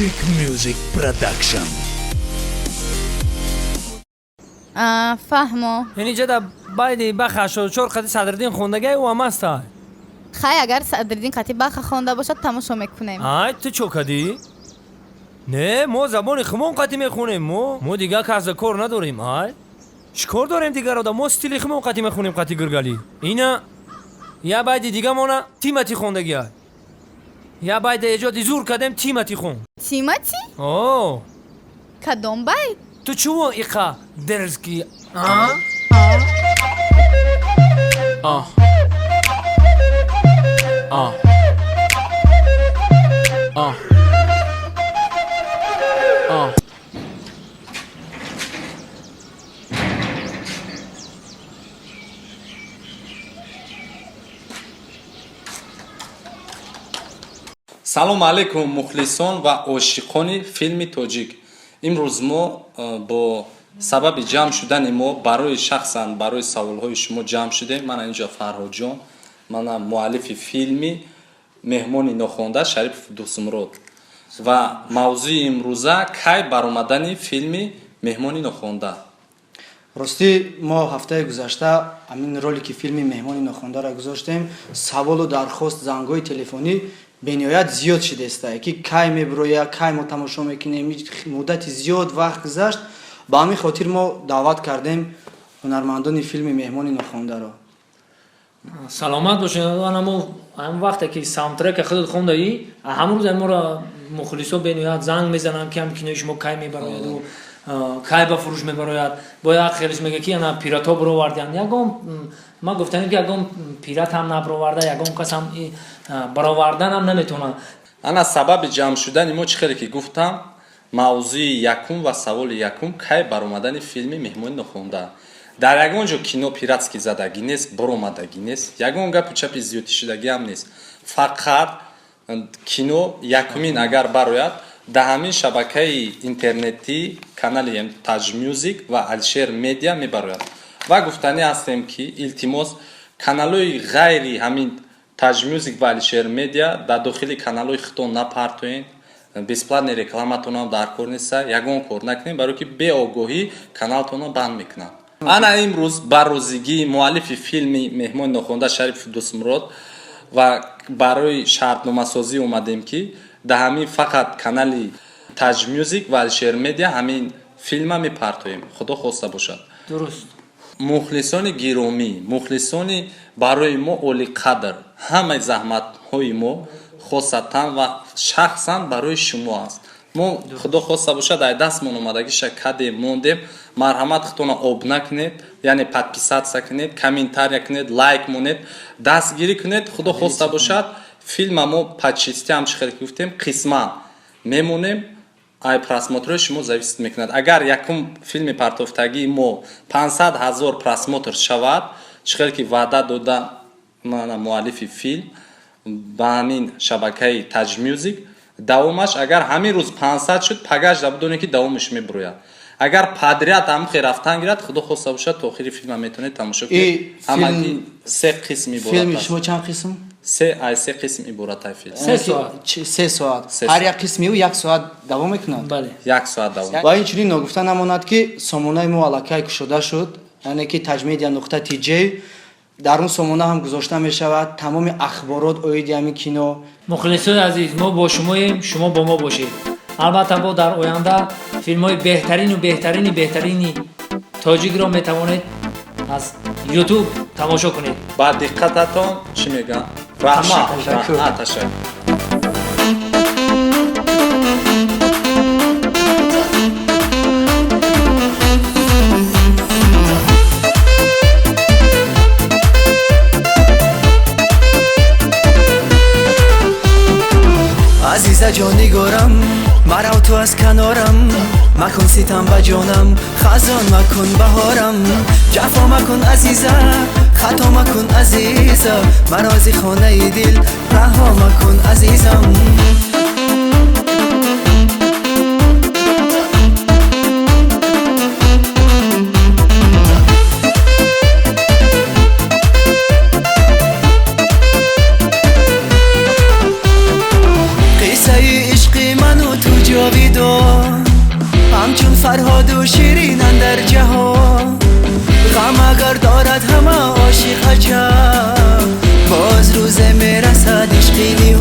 Tajik Music Production. Фаҳмо. Инҷа да байди баха 84 қати Садриддин хондагай, ӯ ҳам аста. Хай, агар Садриддин қати баха хонда бошад, тамошо мекунем. Ай, ту чо кадӣ? Не, мо забони хумон қати мехонем, мо дигар каса кор надорем, ай. Чӣ кор дорем дигаро да? Мо стили хумон қати мехонем, қати гиргалӣ. Ина я байди дига мона Тимати хондагӣ ай. Я байди эҷоди зур кардем, Тимати хон. Тимати? О. Кадом байд? Ту чуво иқа дерзкий, а? А. А. А. А. Салом алейкум, мухлисон ва ошиқони филми тоҷик. Имрӯз мо бо сабаби ҷамъ шудани мо барои шахсан барои саволҳои шумо ҷамъ шудем. Мана инҷо Фарҳодҷон, мана муаллифи филми «Меҳмони нохонда» Шарипов Дӯстмурод, ва мавзӯи имрӯза кай баромадани филми «Меҳмони нохонда». Ростӣ, мо ҳафтаи гузашта ҳамин ролики филми «Меҳмони нохондаро» гузоштем. Саволу дархост, зангҳои телефонӣ бениҳоят зиёд шидестае, ки кай мебироя, кай мо тамошо мекунем. Муддати зиёд вақт гузашт. Ба ҳамин хотир мо даъват кардем ҳунармандони филми «Меҳмони нохондаро». Саломат бошед. Ана мо ҳамн вақте ки саундтрека худат хондаӣ, ҳамн рӯз моро мухлисо бениҳоят занг мезананд, ки ҳам кинои шумо кай мебарояду кай ба фурӯш мебарояд. Бо як хелиш мега, ки ана пиратҳо баровардианд. Ягон ма гуфтанем, ки ягон пират ҳам набароварда, ягон кас ҳам баровардан ҳам наметавонад. Ана сабаби ҷамъ шудани мо, чӣ хеле ки гуфтам, мавзӯи якум ва саволи якум: кай баромадани филми «Меҳмони нохонда». Дар ягон ҷо кино пиратский задагӣ нест, баромадагӣ нест, ягон гапу чапи зиёдтишудагиам нест. Фақат кино якумин агар барояд, дар ҳамин шабакаи интернетӣ, канали Таҷ Мюзик ва Алишер Медиа мебарояд. Ва гуфтанӣ ҳастем, ки илтимос, каналҳои ғайри ҳамин Таҷ Мюзик ва Алишер Медиа дар дохили каналҳои худтон напартоед. Бесплатный рекламатонам дар кор неста, ягон кор накунем, барое ки беогоҳӣ каналтонро банд мекунанд. Ана имрӯз ба розигии муаллифи филми «Меҳмони нохонда» Шарипов Дӯстмурод ва барои шартномасозӣ омадем, ки дар ҳамин фақат канали Таҷ Мюзик ва Алишер Медиа ҳамин филма мепартоем, худо хоста бошад. Дуруст. Мухлисони гиромӣ, мухлисони барои мо олиқадр, ҳамаи заҳматҳои мо хосатан ва шахсан барои шумо аст. Мо, худо хоста бошад, ай дастмон омадагиша кадем, мондем. Марҳамат, худтона об накунед, яъне подписаться кунед, комментария кунед, лайк монед, дастгирӣ кунед. Худо хоста бошад, филма мо по частям, чӣ хеле ки гуфтем, қисман мемонем. Ай просмотрҳои шумо зависит мекунад. Агар якум филми партофтагии мо 500 ҳазор просмотр шавад, чӣ хеле ки ваъда дода мана муаллифи филм, ба ҳамин шабакаи Таҷ Мюзик давомаш, агар ҳамин рӯз 500 шуд, пагашда бидонед, ки давомаш мебурояд. Агар подряд ҳамин хел рафтан гирад, худо хоста бошад, то охири филма метавонед тамошо кунед. Ҳамаги се қисм иборат Филми аст. шумо чанд қисм? Се, ай се қисм иборат ай филм. 3 соат. 3 соат. Се Ҳар соат. як қисми ӯ як соат давом мекунад? Бале. Як соат давом. Ва инчунин ногуфта намонад, ки сомонаи мо аллакай кушода шуд, яъне ки tajmedia.tj. Дар он сомона ҳам гузошта мешавад тамоми ахборот оиди ҳамин кино. Мухлисои азиз, мо бо шумоем, шумо бо мо бошед. Албатта, бо дар оянда филмҳои беҳтарину беҳтарини беҳтарини тоҷикро метавонед аз Ютуб тамошо кунед. Ба диққататон, чӣ мегӯям, раҳмат. Ташаккур. Раҳмат, ташаккур. Азизаҷон, нигорам, марав ту аз канорам. Макун ситам ба ҷонам, хазон макун баҳорам. Ҷафо макун, азиза, хато макун, азиза. Маро зи хонаи дил раҳо макун, азизам. Қиссаи ишқи Ишқи ману ту ҷовидон, ҳамчун Фарҳоду Ширин андар ҷаҳон. Ғам агар дорад ҳама ошиқ, аҷаб, боз рӯзе мерасад ишқи ниҳон.